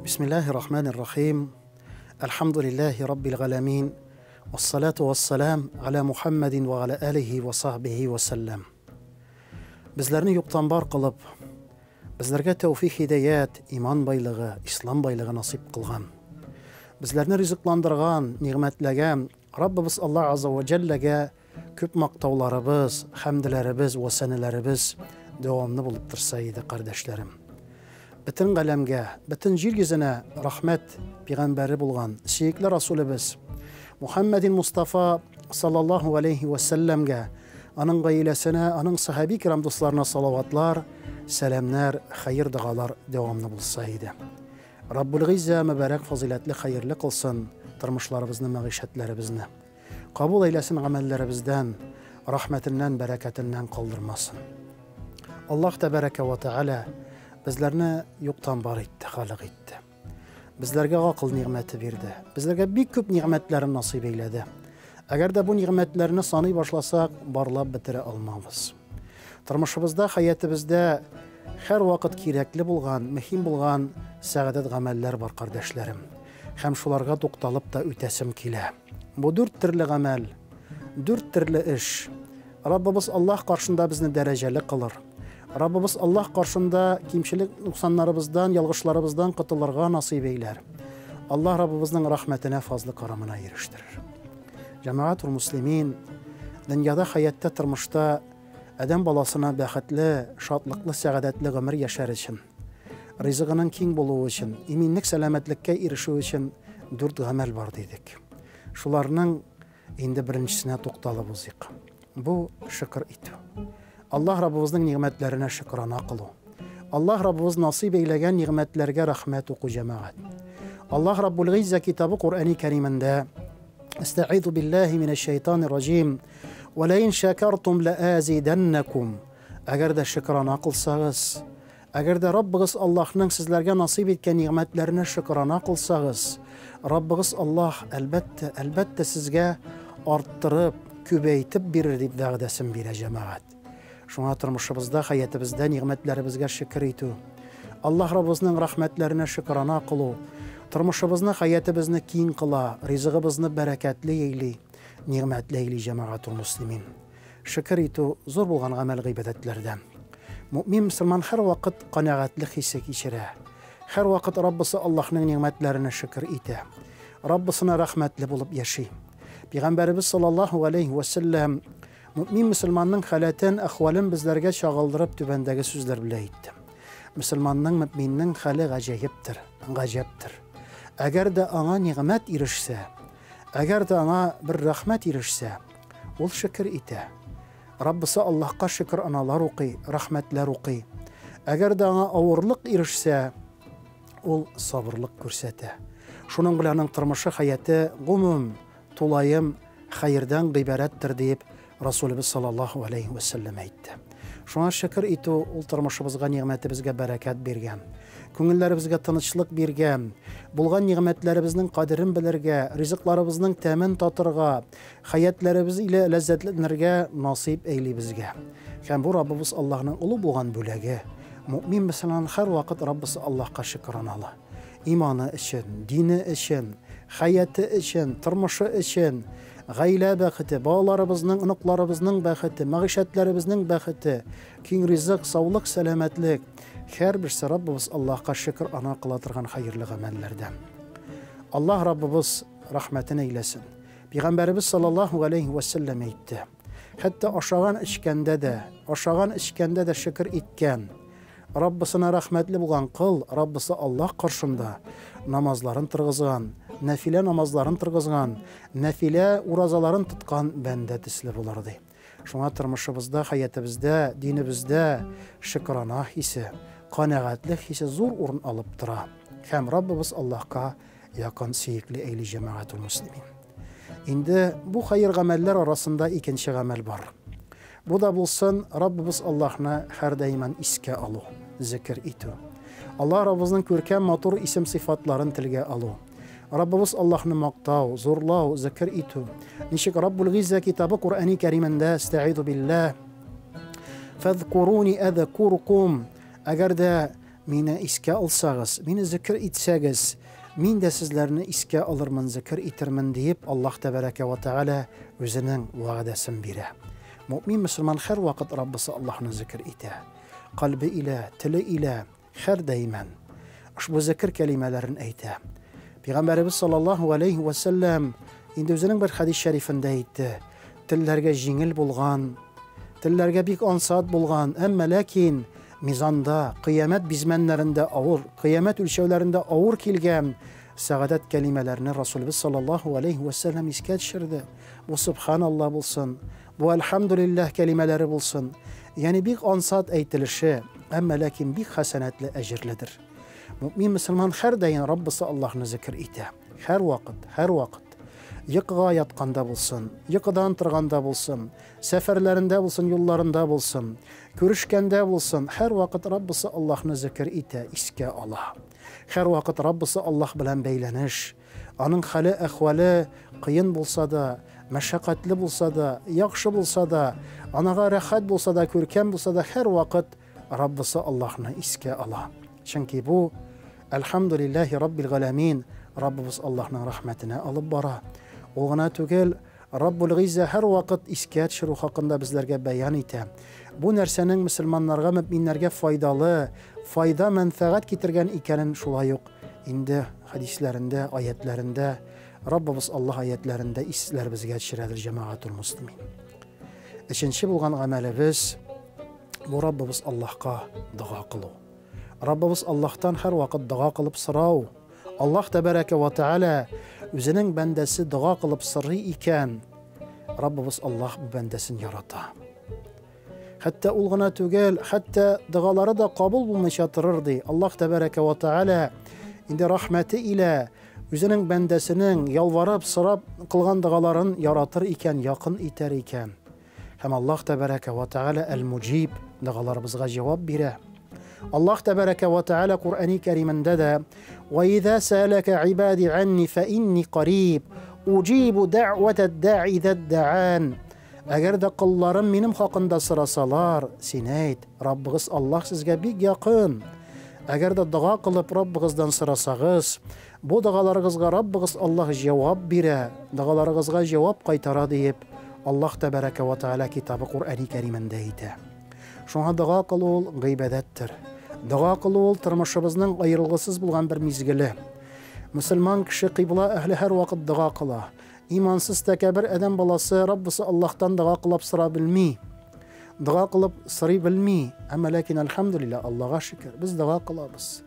Бисмиллахи рахмани рахим. Әлхәмдүлилләһи раббил галәмин. Вассалату вассалам аля Мухаммадин ва аля алихи ва сахбихи ва сәлләм. Безләрне юктан бар кылып, безләргә тәүфик һидаят, иман байлыгы, ислам байлыгы насыйп кылган. Безләрне ризыкландырган, нигъмәтләгән Раббыбыз Аллаһ азза ва җәлләгә күп мактауларыбыз, хәмделәребез вә сәнәләребез дәвамлы булып торса иде, кардәшләрем. Бөтен галәмгә, бөтен җир йөзенә рәхмәт пигамбәре булган сөекле Расулебез Мухаммәдин Мустафа саллаллаһу алейхи вә сәлләмгә, аның гаиләсенә, аның сахаби кирам дусларына салаватлар, сәламнәр, хәер догалар дәвамлы булса иде. Раббул Гыйззә мөбарәк фазыйләтле хәерле кылсын тормышларыбызны, мәгыйшәтләребезне. Кабул әйләсен гамәлләребездән, рәхмәтеннән, бәрәкәтеннән калдырмасын. Аллаһ тәбәрәкә вә тәгалә безләрне юктан бар итте, халык итте. Безләргә гакыл нигъмәте бирде. Безләргә бик күп нигъмәтләрен насыйп әйләде. Әгәр дә бу нигъмәтләрне саный башласак, барлап бетерә алмабыз. Тормышыбызда, хәятыбызда һәрвакыт кирәкле булган, мөһим булган сәгадәт гамәлләр бар, кардәшләрем. Һәм шуларга тукталып та үтәсем килә. Бу дүрт төрле гамәл, дүрт төрле эш. Раббыбыз Аллаһ каршында безне дәрәҗәле кылыр. Раббыбыз Аллаһ каршында кимчелек нуксаннарыбыздан, ялгышларыбыздан котылырга насыйп әйләр. Аллаһ Раббыбызның рәхмәтенә, фазлы карамына ирештерер. Җәмәгать муслимин, дөньяда, хәятта, тормышта адәм баласына бәхетле, шатлыклы, сәгадәтле гомер яшәр өчен, ризыгының киң булуы өчен, иминлек, сәламәтлеккә ирешү өчен дүрт гамәл бар дидек. Шуларның инде беренчесенә тукталып узыйк. Бу шөкер итү. Аллаһ Раббыбызның нигъмәтләренә шөкрана кылу. Аллаһ Раббыбыз насыйп әйләгән нигъмәтләргә рәхмәт уку җәмәгать. Аллаһ Раббул Гыйззә китабы Коръәни Кәримендә Әстәгыйзу биллаһи минәш шайтанир раҗим. Ва ләин шәкәртум ләазиданнакум. Әгәр дә шөкрана кылсагыз, әгәр дә Раббыгыз Аллаһның сезләргә насыйп иткән нигъмәтләренә шөкрана кылсагыз, Раббыгыз Аллаһ әлбәттә, әлбәттә сезгә арттырып, күбәйтеп бирер дип вәгъдәсен бирә җәмәгать. Шуңа тормышыбызда, хәятыбызда нигъмәтләребезгә шөкер итү, Аллаһ Раббыбызның рәхмәтләренә шөкрана кылу, тормышыбызны, хәятыбызны киң кыла, ризыгыбызны бәрәкәтле әйли, нигъмәтле әйли җәмәгатул муслимин. Шөкер итү зур булган гамәл гыйбадәтләрдән. Мөмин мөселман һәрвакыт канәгатьлек хисе кичерә. Һәрвакыт Раббысы Аллаһның нигъмәтләренә шөкер итә. Раббысына рәхмәтле булып яши. Пәйгамбәребез саллаллаһу алейхи ва сәлләм мөмин мөселманның халәтен, әхвален безләргә чагылдырып түбәндәге сүзләр белән әйтте. Мөселманның, мөминнең хәле гаҗәептер, гаҗәптер. Әгәр дә аңа нигъмәт ирешсә, әгәр дә аңа бер рәхмәт ирешсә, ул шөкер итә. Раббысы Аллаһка шөкер аналар укый, рәхмәтләр укый. Әгәр дә аңа авырлык ирешсә, ул сабырлык күрсәтә. Шуның белән аның тормышы, хәяте гомум, тулаем хәердән гыйбарәттер диеп Расулыбыз саллаллаһу алейхи ва сәлләм әйтте. Шуңа шөкер итү ул тормышыбызга, нигъмәтебезгә бәрәкәт биргән, күңелләребезгә тынычлык биргән, булган нигъмәтләребезнең кадерен белергә, ризыкларыбызның тәмен татырга, хәятләребез илә ләззәтләнергә насыйп әйли безгә. Һәм бу Раббыбыз Аллаһның олы булган бүләге. Мөмин мөселман һәрвакыт Раббысы Аллаһка шөкраналы. Иманы өчен, дине өчен, хәяте өчен, тормышы өчен, гаилә бәхете, балаларыбызның, оныкларыбызның бәхете, мәгыйшәтләребезнең бәхете, киң ризык, саулык, сәламәтлек, һәрберсе Раббыбыз Аллаһка шөкер ана кыла торган хәерле гамәлләрдән. Аллаһ Раббыбыз рәхмәтен әйләсен. Пәйгамбәребез саллаллаһу алейхи ва сәлләм әйтте. Хәтта ашаган эчкәндә дә, ашаган эчкәндә дә шөкер иткән, Раббысына рәхмәтле булган кол Раббысы Аллаһ каршында намазларын торгызган, нәфилә намазларын торгызган, нәфилә уразаларын тоткан бәндә төсле булыр ди. Шуңа тормышыбызда, хәятыбызда, динебездә шөкрана хисе, канәгатьлек хисе зур урын алып тора. Һәм Раббыбыз Аллаһка якын сөекле әйли җәмәгатул муслимин. Инде бу хәер гамәлләр арасында икенче гамәл бар. Бу да булсын Раббыбыз Аллаһны һәрдаиман искә алу, зикер итү. Аллаһ Раббыбызның күркәм матур исем сыйфатларын телгә алу. Раббыбыз Аллаһны мактау, зурлау, зикер итү. Ничек Раббул Гыйззә китабы Коръәни Кәримендә Әстәгыйзу биллаһ. Фәзкуруни әзкуркум. Әгәр дә мине искә алсагыз, мине зикер итсәгез, мин дә сезләрне искә алырмын, зикер итермен, диеп Аллаһ тәбәрәкә вә тәгалә үзенең вәгъдәсен бирә. Мөэмин мөселман һәрвакыт Раббысы Аллаһны зикер итә. Кальбе илә, теле илә, һәрдаимән ошбу зикер кәлимәләрен әйтә. Пәйгамбәребез саллаллаһу алейһи вә сәлләм инде үзенең бер хәдис шәрифендә әйтте: телләргә җиңел булган, телләргә бик ансат булган, әмма ләкин мизанда, кыямәт бизмәннәрендә авыр, кыямәт үлчәүләрендә авыр килгән сәгадәт кәлимәләрне Расулыбыз саллаллаһу алейһи вә сәлләм искә төшерде. Бу субханаллаһ булсын, бу әлхәмдүлилләһ кәлимәләре булсын. Ягъни бик ансат әйтелеше, әмма ләкин бик хәсәнәтле, әҗерледер. Мөэмин мөселман һәрдаим Раббысы Аллаһны зикер итә. Һәрвакыт, һәрвакыт. Йокыга ятканда булсын, йокыдан торганда булсын, сәфәрләрендә булсын, юлларында булсын, күрешкәндә булсын, һәрвакыт Раббысы Аллаһны зикер итә, искә ала. Һәрвакыт Раббысы Аллаһ белән бәйләнеш. Аның хәле, әхвәле кыен булса да, мәшәкатьле булса да, яхшы булса да, анага рәхәт булса да, күркәм булса да, һәрвакыт Раббысы Аллаһны искә ала. Чөнки бу Әлхәмдүлилләһи Раббил галәмин, Раббыбыз Аллаһның рәхмәтенә алып бара. Ул гына түгел, Раббул Гыйззә һәрвакыт искә төшерү хакында безләргә бәян итә. Бу нәрсәнең мөселманнарга, мөэминнәргә файдалы, файда, мәнфәгать китергән икәнен шулай ук инде хәдисләрендә, аятьләрендә, Раббыбыз Аллаһ аятьләрендә исләребезгә төшерәдер, җәмәгатул муслимин. Өченче булган гамәлебез бу Раббыбыз Аллаһка дога кылу. Раббыбыз Аллаһтан һәрвакыт дога кылып сорау. Аллаһ тәбәрәкә вә тәгалә үзенең бәндәсе дога кылып сорый икән, Раббыбыз Аллаһ бу бәндәсен ярата. Хәтта ул гына түгел, хәтта догалары да кабул булмыйча торыр ди. Аллаһ тәбәрәкә вә тәгалә инде рәхмәте илә үзенең бәндәсенең ялварып, сорап кылган догаларын яратыр икән, якын итәр икән. Һәм Аллаһ тәбәрәкә вә тәгалә әл-Муҗиб, догаларыбызга җавап бирә. Аллаһ тәбәрәкә вә тәгалә Куръани Кәримендә дә: "Ва иза сәләкә ибади анни фә инни кариб, уҗибу дәгъвәтәд даи иза даан." Әгәр дә колларым минем хакында сорасалар, син әйт, Раббыгыз Аллаһ сезгә бик якын. Әгәр дә дога кылып Раббыгыздан сорасагыз, Бу догаларыгызга Раббыгыз Аллаһ җавап бирә, догаларыгызга җавап кайтара, диеп, Аллаһ тәбәрәкә вә тәгалә китабы Коръәни Кәримендә әйтә. Шуңа дога кылу ул гыйбадәттер. Дога кылу ул тормышыбызның аерылгысыз булган бер мизгеле. Мөселман кеше кыйбла әһле һәрвакыт дога кыла. Имансыз тәкәбер адәм баласы Раббысы Аллаһтан дога кылап сора белми. Дога кылып сорый белми. Әмма ләкин әлхәмдүлилләһ, Аллага шөкер, без дога кылабыз.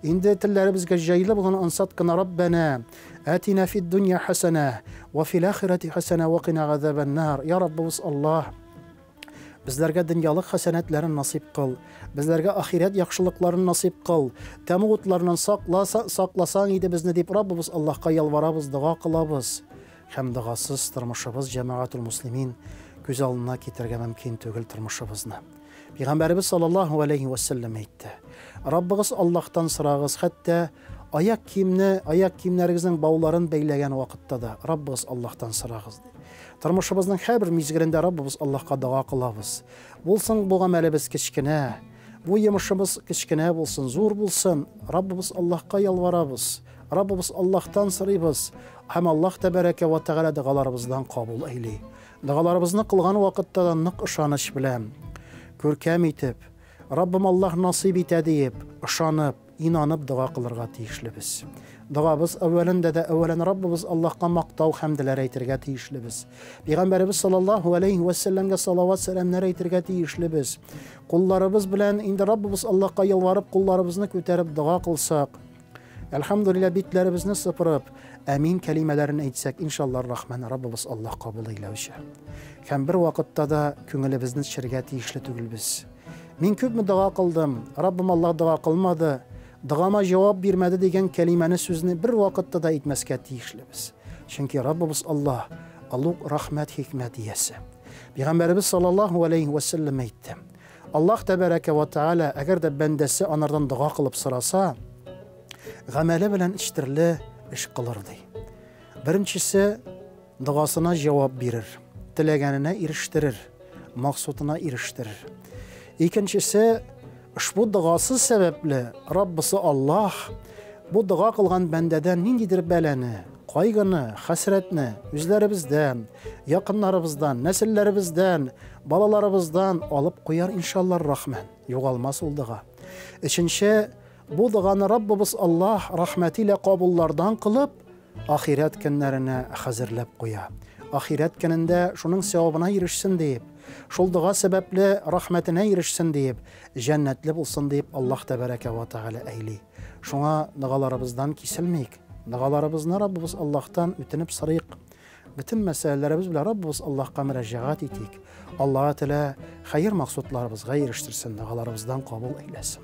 Инде телләребезгә җайлы булган ансат кына Раббәнә, әтинә фид дөнья хәсәнә, вә фил ахирәти хәсәнә вә кина газабәннар. Я Раббыбыз Аллаһ, безләргә дөньялык хәсәнәтләрен насыйп кыл, безләргә ахирәт яхшылыкларын насыйп кыл, тәмуг утларыннан сакла, сакласаң иде безне дип Раббыбыз Аллаһка ялварабыз, дога кылабыз. Һәм догасыз тормышыбыз җәмәгатул муслимин күз алдына китерергә мөмкин түгел тормышыбызны. Пәйгамбәребез саллаллаһу алейһи вә сәлләм әйтте. Раббыгыз Аллаһтан сорагыз, хәтта аяк киемне, аяк киемнәрегезнең бауларын бәйләгән вакытта да Раббыгыз Аллаһтан сорагыз ди. Тормышыбызның һәрбер мизгелендә Раббыбыз Аллаһка дога кылабыз. Булсын бу гамәлебез кечкенә, бу йомышыбыз кечкенә булсын, зур булсын, Раббыбыз Аллаһка ялварабыз. Раббыбыз Аллаһтан сорыйбыз һәм Аллаһ тәбәрәкә вә тәгалә догаларыбыздан кабул әйли. Догаларыбызны кылган вакытта да нык ышаныч белән, күркәм итеп, Раббым Аллаһ насыйп итә диеп, ышанып, инанып дога кылырга тиешлебез. Догабыз әүвәлендә дә әүвәлән Раббыбыз Аллаһка мактау хәмделәр әйтергә тиешлебез. Пәйгамбәребез саллаллаһу алейһи вә сәлләмгә салават сәламнәр әйтергә тиешлебез. Кулларыбыз белән инде Раббыбыз Аллаһка ялварып, кулларыбызны күтәреп дога кылсак, Әлхәмдүлилләһ, битләребезне сыпырып, әмин кәлимәләрен әйтсәк, иншаллар рахман, Раббыбыз Аллаһ кабул әйләүче. Һәм бер вакытта да күңелебезне төшерергә тиешле түгелбез. Мин күпме дога кылдым, Раббым Аллаһ дога кылмады, догама җавап бирмәде дигән кәлимәне сүзне бер вакытта да әйтмәскә тиешлебез. Чөнки Раббыбыз Аллаһ олуг рәхмәт хикмәт иясе. Пәйгамбәребез саллаллаһу алейһи вә сәлләм әйтте. Аллаһ тәбәрәкә вә тәгалә, әгәр дә бәндәсе анардан дога кылып сораса, гамәле белән өч төрле эш кылыр ди. Беренчесе догасына җавап бирер, теләгәненә ирештерер, максутына ирештерер. Икенчесе, ошбу догасы сәбәпле Раббысы Аллаһ бу дога кылган бәндәдән ниндидер бәлане, кайгыны, хәсрәтне үзләребездән, якыннарыбыздан, нәселләребездән, балаларыбыздан алып куяр иншаллар рахман. Югалмас ул дога. Өченче, бу доганы Раббыбыз Аллаһ рәхмәте илә кабуллардан кылып, ахирәт көннәренә хәзерләп куя. Ахирәт көнендә шуның сәвабына ирешсен диеп, шул дога сәбәпле рәхмәтенә ирешсен диеп, җәннәтле булсын диеп Аллаһ тәбәрәкә вә тәгалә әйли. Шуңа догаларыбыздан киселмик. Догаларыбызны Раббыбыз Аллаһтан үтенеп сорыйк. Бөтен мәсьәләләребез белән Раббыбыз Аллаһка мөрәҗәгать итик. Аллаһ Тәгалә хәер максутларыбызга ирештерсен, догаларыбыздан кабул әйләсен.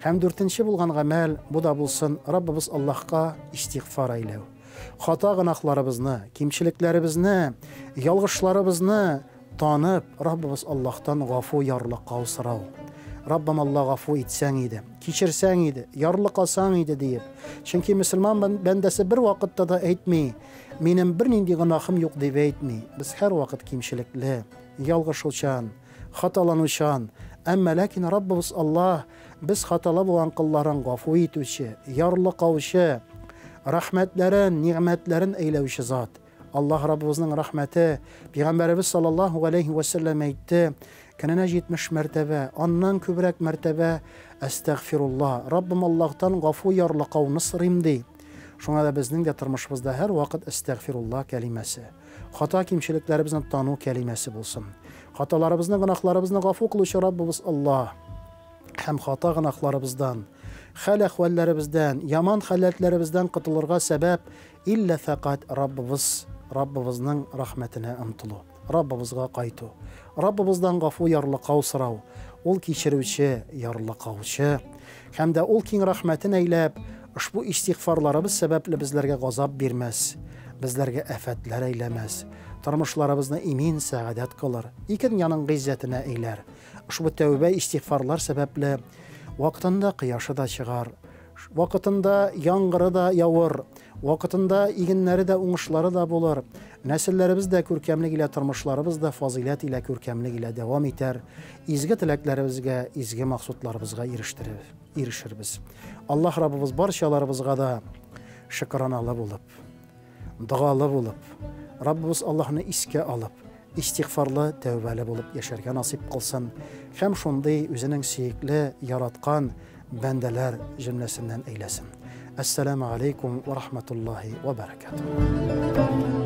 Һәм дүртенче булган гамәл бу да булсын Раббыбыз Аллаһка истигъфар әйләү. Хата гөнаһларыбызны, кимчелекләребезне, ялгышларыбызны танып, Раббыбыз Аллаһтан гафу ярлыкау сорау. Раббым Алла гафу итсәң иде, кичерсәң иде, ярлыкасаң иде диеп. Чөнки мөселман бәндәсе бер вакытта да әйтми, минем бернинди гөнаһым юк дип әйтми. Без һәрвакыт кимчелекле, ялгышучан, хаталанучан. Әмма ләкин Раббыбыз Аллаһ без хаталы булган кылларын гафу итүче, ярлыкаучы, рәхмәтләрен, нигъмәтләрен әйләүче зат. Аллаһ Раббыбызның рәхмәте, Пәйгамбәребез саллаллаһу галәйһи вә сәлләм әйтте, көненә 70 мәртәбә, аннан күбрәк мәртәбә әстәгъфирулла, Раббым Аллаһтан гафу ярлыкауны сорыйм ди. Шуңа да безнең дә тормышыбызда һәрвакыт әстәгъфирулла кәлимәсе. Хата кимчелекләребезне тану кәлимәсе булсын. Хаталарыбызны, гөнаһларыбызны гафу кылучы Раббыбыз Аллаһ һәм хата гөнаһларыбыздан, хәл-әхвәлләребездән, яман халәтләребездән котылырга сәбәп иллә фәкать Раббыбыз, Раббыбызның рәхмәтенә омтылу, Раббыбызга кайту, Раббыбыздан гафу ярлыкау сорау, ул кичерүче, ярлыкаучы. Һәм дә ул киң рәхмәтен әйләп, ошбу истигъфарларыбыз сәбәпле безләргә газап бирмәс, безләргә афәтләр әйләмәс, тормышларыбызны имин сәгадәт кылыр, ике дөньяның гыйззәтенә әйләр. Ошбу тәүбә истигъфарлар сәбәпле вакытында кояшы да чыгар, вакытында яңгыры да явыр, вакытында игеннәре дә уңышлары да булыр, нәселләребез дә күркәмлек илә тормышларыбыз да фазыйләт илә күркәмлек илә дәвам итәр, изге теләкләребезгә, изге максутларыбызга ирешербез. Аллаһ Раббыбыз барчаларыбызга да шөкраналы булып, догалы булып, Раббыбыз Аллаһны искә алып, истигъфарлы, тәүбәле булып яшәргә насыйп кылсын һәм шундый үзенең сөекле, яраткан бәндәләр җөмләсеннән әйләсен. Әссәламу алейкум ва рахматуллахи ва баракатуһ.